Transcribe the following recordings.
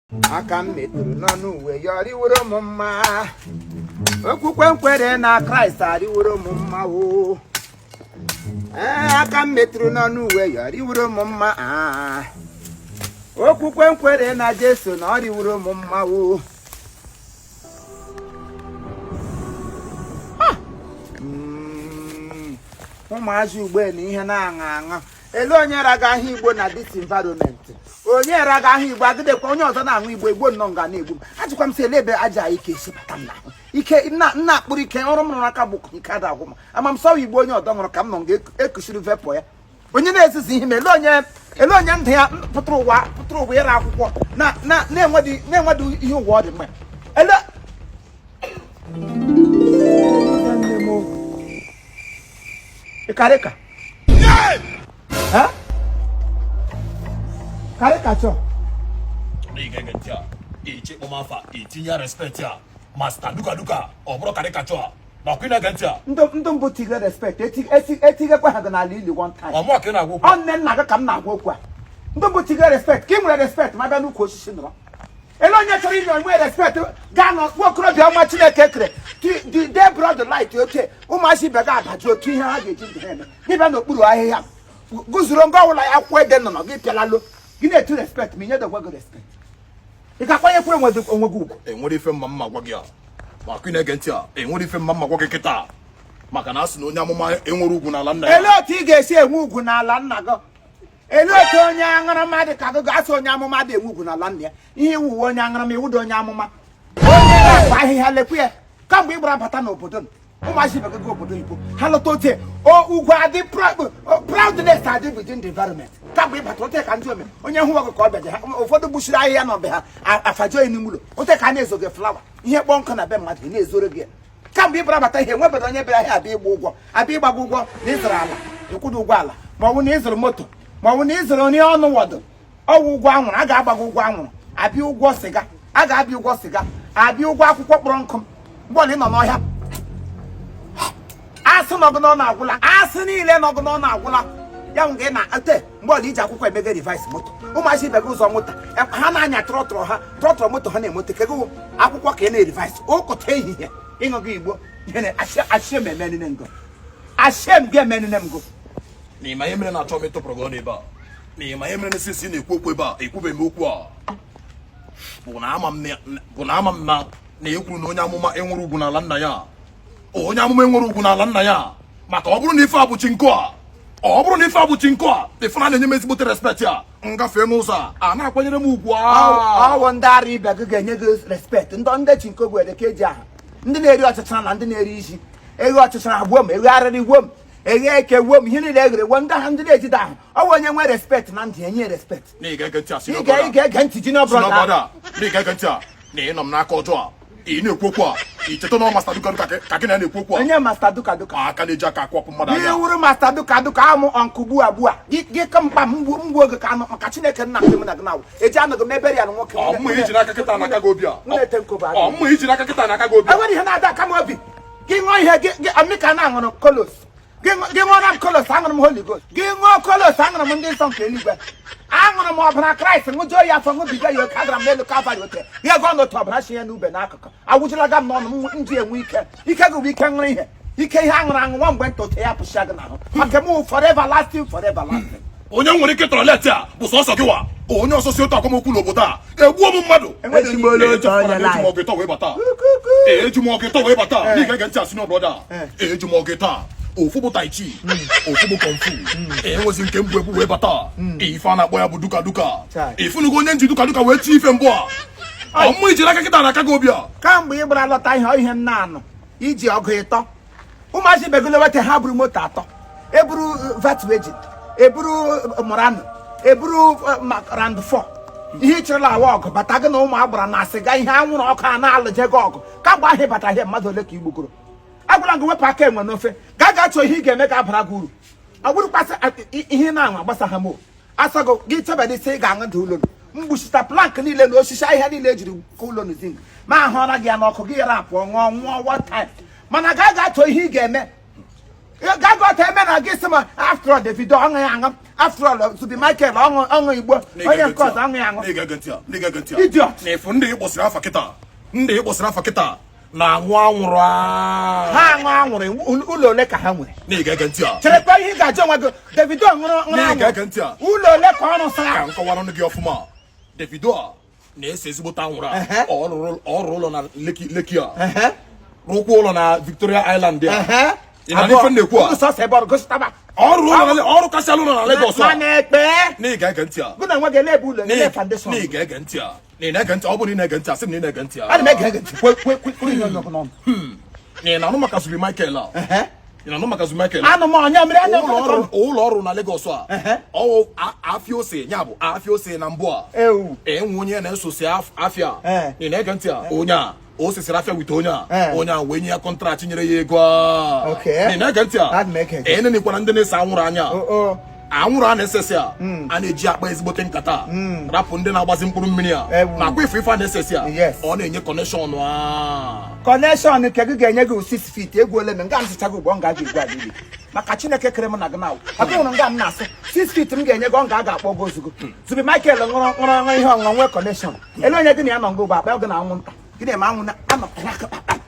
Aka m metụrụ n'ọnụ uwe ya ọrịworo m mma. Okwukwe m kwere na Kraịst arịworo m mma o. Ee, aka m metụrụ n'ọnụ uwe ya ọrịworo m mma. Ah. Okwukwe m kwere na Jesu na ọrịworo m mma o. Ah! Ụmụazị ugbe na ihe na-aṅa aṅa. Ele onye raga ahụ igbo na this environment? Onye raga ahụ igbo agịdekwa onye ọzọ na-aṅụ igbo igbo nnọọ nga na-egbu m. Ajụkwa m sị ele ebe aja ike esi bata m n'ahụ. Ike nna nna akpụrụ ike ọrụ m rụrụ aka bụ ike ada agwụ m. Ama m sọwa igbo onye ọdọ ṅụrụ ka m nọ nga ekusiri vapour ya. Onye na-ezizi ihe m ele onye ele onye ndụ ya pụtara ụwa ịra akwụkwọ na na na-enwedị ihe ụwa ọ dị mma. Ele nne m ịkarịka karịkachọ. Ị ga-ege ntị a iche kpọm afa itinye respect a Master Duka Duka ọ bụrụ karịkachọ a na ọkụ ị na-ege ntị a. Ndụ mbụ tige respect etigekwa ha gị n'ala ili one time. Ọmụ ka ị na-agwa okwu. Ọ nne nna gị ka m na-agwa okwu a. Ndụ mbụ tige respect ka ị nwere respect ma bịa n'ukwu osisi nọrọ. Ele onye chọrọ inye onwe respect gaa nọ nwa okorobịa ọma Chineke kere the day broad light oke ụmụazị ibe ga abaji otu ihe ha ga-eji ndụ ha eme gị bịa n'okpuru ahịhịa guzoro nga ọbụla ya akwụkwọ ede nọ gị pịalalo gị na-etu respect ma inyedokwa gị respect ị ga-akwanyekwere onwe gị ugwu. Enwere ife mma mma gwa gị a ma ọkụ ị na-ege ntị a enwere ife mma mma gwa gị kịta maka na a sị na onye amụma enwere ugwu n'ala nna ya. Elee otu ị ga-esi enwe ugwu n'ala nna gị? Elee otu onye aṅụrụma dị ka gị ga-asị onye amụma dị enwe ugwu n'ala nna ya? Ihe iwu onye aṅụrụma iwu dị onye amụma onye na-akpa ahịhịa lekwu ya kamgbe ị gbara bata n'obodo ụmụazị ibe gị obodo oyibo ha lọta oche ugwu adị proudness adị within the environment kamgbe ị batara ote ka ndị ome onye hụ gị ka ọ bịaje ha ụfọdụ gbuchiri ahịhịa na ọbe ha afajo n'ime ụlọ ote ka a na-ezo gị flower ihe kpọọ nkụ na be mmadụ ị na-ezoro gị ya kamgbe ị bara bata ihe enwebere onye bịara ahịa abịa ịgba ụgwọ abịa ịgba gị ụgwọ na ịzụrụ ala ịkwụdo ụgwọ ala ma ọ bụ na ịzụrụ moto ma ọ bụ na ịzụrụ nri ọnụ wọdụ ọwụ ụgwọ anwụrụ a ga-agba gị ụgwọ anwụrụ abịa ụgwọ sịga a ga-abịa ụgwọ sịga abịa ụgwọ akwụkwọ kpọrọ nkụ mgbe ọla ị nọ n'ọhịa asị nọgụ n'ọnụ agwụla asị niile nọgụ n'ọnụ agwụla ya nwụ gị na ete mgbe ọla iji akwụkwọ emege reverse moto ụmụazị ibe gị ụzọ moto ha na-anya trọtrọ ha trọtrọ moto ha na-emote kego akwụkwọ ka ị na-reverse ụkụta ehihie ịṅụ gị igbo ihe ashem emenine ngo ashem gị emenine m go. Na ịma ihe mere na-achọ m ịtụpụrụ gị ọnụ ebe a na ịma ihe mere na sisi na-ekwu okwu ebe a ekwubeghị m okwu a bụ na ama m na na ekwuru na onye amụma enwere ugwu n'ala nna ya onye amụma enwere ugwu n'ala nna ya maka ọ bụrụ na ife a bụ chinko a ọ bụrụ na ife a bụ chinko a ife na na-enye m ezigbote respect a ngafee n'ụzọ a a na-akwanyere m ugwu a. Ọwụ ndị ara ibe gị ga-enye gị respect ndị chinko gwere ka eji aha ndị na-eri ọchịchara na ndị na-eri isi eghe ọchịchara gbuo m eghe arịrị gbuo m eghe eke gbuo m ihe niile eghere gbuo ndị ahụ ndị na-ejide ahụ ọ bụ onye nwe respect na ndụ enye respect. Na ị ga-ege ntị a ị ga-ege ntị junior brother na ị ga-ege ntị a na ị nọ m n'aka ọjọọ a ị na-ekwu okwu a ị cheta na Master Duka Duka ka gị na na-ekwu okwu a. Onye Master Duka Duka aka na-eji aka akwọpụ mmadụ anya ihe wuru Master Duka Duka amụ ọnkụ gbu a gbu a gị ka mkpa mgbu oge ka anụ maka Chineke nna m na gị na eji anọghị m ebere ya na nwoke. Ọmụ iji n'aka kịta n'aka gị obi a ọmụ iji n'aka kịta n'aka gị obi a enwere ihe na-ada aka m obi gị ṅụọ ihe gị amịka na-aṅụrụ kolos gị ṅụọra m kolos aṅụrụ m Holy Ghost gị ṅụọ kolos aṅụrụ m ndị nsọ nke eluigwe aṅụrụ m ọbara Kraịst ṅụjuo ya afọ ṅụbiga ya oke agara m n'elu Kalvarị ote ya ego n'otu ọbara si ya n'ube n'akụkụ agwụjulaga m n'ọnụ m ji enwe ike ike gị bụ ike ṅụrụ ihe ike ihe aṅụrụ aṅụ nwa mgbe nta ote ya pụsịa gị n'ahụ maka m forever lasting forever lasting. Onye nwere ike toilet a bụ sọsọ gị wa onye ọsọ si otu akwamokwu n'obodo a egbuo m mmadụ. Eji m ọgụ ịtọ wee bata n'ihi ga-ege ntị a senior brother eji m ọgụ ịtọ ofu bụ tai chi ofu bụ kung fu enwezi nke mbụ ebu wee bata ife a na-akpọ ya bụ duka duka ifunugo onye nji duka duka wee tie ife mbụ a ọmụ ijiri aka kịta na aka gị obi a kamgbe ị gbara lọta ihe ihe m na-anụ iji ọgụ ịtọ ụmụazị begoleweta ha buru moto atọ eburu Volkswagen eburu Murano eburu round 4 ihe ị chịrịla awa ọgụ bata gị na ụmụ agbara na asịga ihe anwụrụ ọkụ a na-alụje gị ọgụ kamgbe ahụ ịbata ihe mmadụ ole ka i gbugoro agwara gị wepụ aka enwe n'ofe gaa gaa chọọ ihe ị ga-eme ga-abara gị uru ọ bụrụkwasị ihe na-anwụ agbasa ha m asago gị chebere isi ị ga-aṅụ da ụlọ mgbuchita plank niile na osisi ahịhịa niile ejiri kụ ụlọ na zinc ma ahụra gị ya n'ọkụ gị yara apụọ ṅụọ nwụọ one time mana gaa gaa chọọ ihe ị ga-eme. Gaa gụọ eme na gị sị m, after all, Davido ọṅụ ya aṅụ, after all, Zubi Michael ọṅụ ọṅụ igbo, onye nke ọzọ ọṅụ ya aṅụ. Na-ege ntị a, na-ege ntị a. Idiot. Na ịfụ ndị ịkpọsịrị afa kịta, ndị ịkpọsịrị afa kịta na-anwụ anwụrụ a. Ha aṅụ anwụrụ, ụlọ ole ka ha nwere? Na-ege ntị a. Cherekwa, ihe ị ga-ajụ onwe gị, Davido ṅụrụ ṅụrụ Na-ege anwụrụ, ntị a. ụlọ ole ka ọ rụsara? Ka m kọwara gị ọfụma, Davido a na-ese ezigbote anwụrụ a. Ọ rụrụ ụlọ na Lekki, Lekki a, rụkwa ụlọ na Victoria Island a. Ị na ife m na-ekwu a? Ụlọ sọsọ ebe ọrụ gositaba. Ọ rụrụ ụlọ na ọrụ kasị ụlọ na Lagos a. Ma na-ekpe. Na-ege ege ntị a. Gụ na nwe gị ele ebe ụlọ ele foundation. Na-ege ege ntị a, na ị na-ege ntị, ọ bụrụ na ị na-ege ntị a, sị m na ị na-ege ntị a. Ana m ege ege ntị. Kwe kwe kwe kwuru ihe ọnụ n'ọnụ. Na ị na-anụ maka Zubi Michael a? Ị na-anụ maka Zubi Michael a? Anụ m onye mere anya. Ụlọ ọrụ, ụlọ ọrụ na Lagos a. Ọwụ afịa ose ya bụ afịa ose na mbụ a. Ewu. Enwe onye na-esosi afịa. Ị na-ege ntị a? Onye a o sisiri afịa wite onye a. Onye a wee nye ya contract, nyere ya ego a. Ị na-ege ntị a? Ana m ege ntị. Enenekwara ndị na-ese anwụrụ anya. O. Anwụrụ a na-esesi a, a na-eji akpa ezigbote nkata, rapụ ndị na-agbazi mkpụrụ mmiri a. Nakwa ife ife a na-esesi a, ọ na-enye connection a. Connection nke gị ga-enye gị 6 feet. Egwu ole m nga m sịcha gị ugbo m ga-aga egwu adịghị maka Chineke kere m na gị na ọkụ hụrụ nga m na-asị 6 feet m ga-enye gị, ọ ga akpọ gị ozugbo. Zubi Michael ṅụrụ ṅụrụ ṅụrụ ihe ọṅụṅụ nwee connection. Ele onye gị na ya nọ nga ugbo akpa gị na anwụnta gị na-eme anwụ na anọ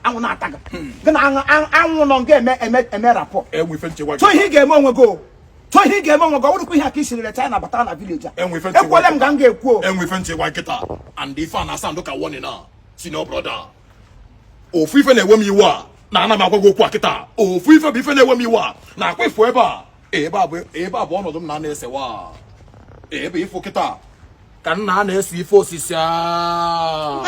anwụ na-ata gị, gị na anwụ anwụ nọ nga eme eme eme rapport. Enwe ife nchekwa gị. Chọọ ihe ị ga-eme onwe gị o, chọọ ihe ị ga-eme onwe gị. Ọ bụrụkwa ihe a ka i sirire China bata na village a. Enwe ife nchekwa. Ekwele m ka m ga-ekwu o. Enwe ife nchekwa nkịta and ife a na-asa ndụ ka warning a, senior brother. Ofu ife na-ewe m iwe a na ana m agwa gị okwu a kịta, ofu ife bụ ife na-ewe m iwe a na akwa ifu ebe a, ebe a bụ ebe a bụ ọnọdụ m na na-esewa ebe ịfụ kịta ka nna na-ese ife osisi a.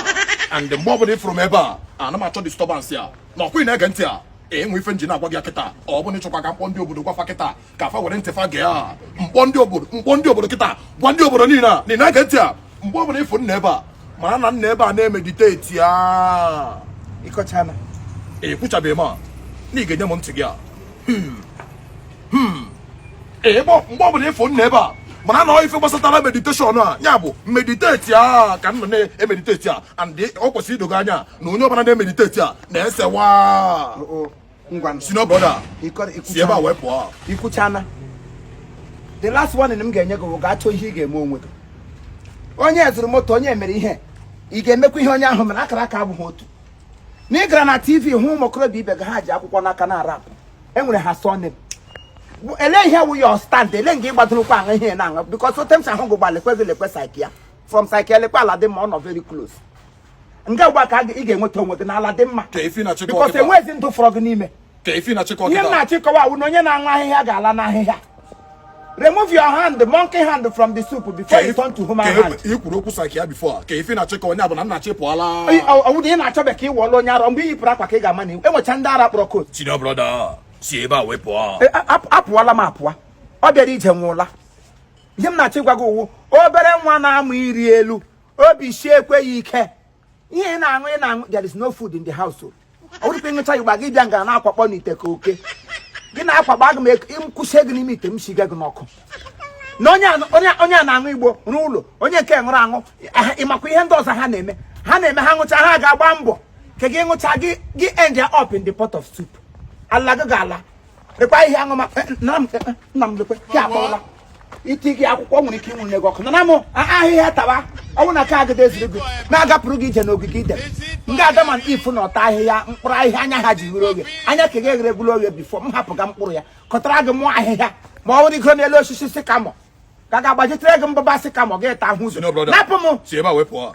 And mgbe ọbụla ịfụrụ m ebe a, ana m achọ disturbance a na ọkwa. Ị na-ege ntị a? Enwe ife nji na-agwa gị ya kịta, ọ bụ na ịchọkwa ka mkpọ ndị obodo gwafa kịta ka fa were ntị fa gee a, mkpọ ndị obodo, mkpọ ndị obodo kịta, gwa ndị obodo niile a na ị na-ege ntị a, mgbe ọbụla ịfụ nna ebe a, mara na nna ebe a na-emeditate a. Ịkọchana. Ekwuchabeghị m a na ị ga-enye m ntị gị a. Ebe mgbe ọbụla ịfụ nna ebe a, mana na ọ ife gbasatara meditation a, ya bụ meditate a ka m nọ na-emeditate a. And ọ kwesịrị idogo anya na onye ọbụla na-emeditate a na-esewa. O ngwa. Senior brother, si ebe a wee pụọ. Ikwuchana. The last one m ga-enye gị bụ gaa chọọ ihe ị ga-eme onwe gị. Onye zụrụ moto, onye mere ihe, ị ga-emekwa ihe onye ahụ mere. Akara aka abụghị otu. Na ị gara na TV hụ ụmụ okorobịa ibe gị, ha ji akwụkwọ n'aka na arapụ enwere ha surname. Ele ihe wụ your stand? Ele nga ịgbadorokwa aṅụ ihe na-aṅụ? Because ote m si ahụ gị gba, lekwe gị, lekwe saiki from saiki, lekwe ala dị mma, ọ nọ very close nga ugbu a ka ị ga-enweta onwe gị n'ala dị mma. Ka ife na-achịkọ because kịta. Enwezi ndụ fọrọ gị n'ime. Ka ife na-achịkọ Ihe m kịta. na-achịkọwa awụ na onye na-aṅụ ahịhịa ga-ala n'ahịhịa. Remove your hand, monkey hand, from the soup before you turn to human hand. Ka i kwuru okwu saki ya before a, ka ife na-achịkọ onye bụ na m na-achị pụọla. Ọ wụdị ị na-achọbe ka ị wụọla onye ara. Mgbe ị yipụrụ akwa ka ị ga-ama na enwecha ndị ara kpọrọ coat. Senior brother, si ebe a wee pụọ. Apụọla m apụọ. Ọ bịara ije nwụla. Ihe m na-achọ ịgwa gị ụwụ obere nwa na-amụ iri elu obi sie ekweghị ike. Ihe ị na-aṅụ, ị na-aṅụ, there is no food in the house o. Ọ bụrụkwa ịṅụcha igba gị bịa nga na-akwakpọ n'ite ka oke gị na-akwakpọ, aga m nkwụsie gị n'ime ite m shiga gị n'ọkụ. Na onye a na-aṅụ igbo rụọ ụlọ, onye nke ṅụrụ aṅụ, ịmakwa ihe ndị ọzọ ha na-eme, ha na-eme, ha ṅụcha, ha ga-agba mbọ ka gị ṅụcha gị, gị end ya up in the pot of soup. Ala gị ga-ala. Lekwa ihe aṅụma nara m, nna m, lekwe gị akpọọla iti gị akwụkwọ nwere ike ịnwụnye gị ọkụ. Nara m ahịhịa tawa. Ọ bụrụ na ka agịda eziri gị na-agapụrụ gị ije n'ogige ide ndị Adam and Eve na ọta ahịhịa, mkpụrụ ahịhịa anya ha ji ghere oghe, anya ka ga eghere gwuru oghe before m hapụ ga mkpụrụ ya kọtara gị mụọ ahịhịa. Ma ọ bụrụ igo n'elu osisi sycamore ka ga-agbajitere gị mbụba sycamore gị ta ahụ ụzọ. Senior brother. Napụ m. Si ebe a wee pụọ.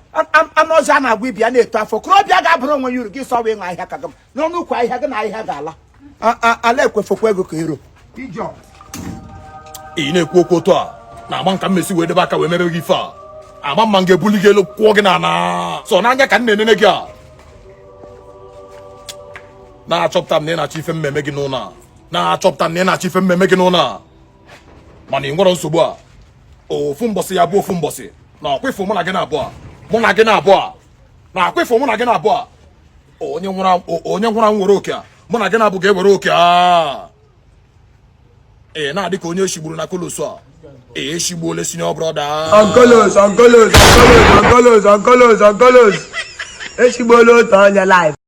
Anụ ọzọ a na-agwa ibi ya na-eto afọ okorobịa ga-abụrụ onwe ya uru gị sọwa ịṅụ ahịhịa ka gị n'ọnụ ukwu ahịhịa gị na ahịhịa ga-ala. Ala ekwefokwa ego ka ero. Ị na-ekwu okwu otu a na ama nka mmesi wee debe aka wee mebe gị ife a, ama mma m ga-ebuli gị elu kwụọ gị n'ala sọ n'anya ka m na-enene gị a na-achọpụta m na ị na-achọ ife mmemme gị n'ụlọ a, na-achọpụta m na ị na-achọ ife mmemme gị n'ụlọ a. Mana ị nwere nsogbu a, ofu mbọsị ya bụ ofu mbọsị na ọkwa ifo mụ na gị na-abụọ a, mụ na gị na-abụọ a na akwa ifo mụ na gị na-abụọ a, onye nwụrụ anwụ were oke a, mụ na gị na-abụ ga-ewere oke a. Ee, na-adị ka onye eshigburu na kolosu a eshigbuole senior brother. Onkolos, onkolos, onkolos, onkolos, onkolos, onkolos. Echigbuola otu onye live.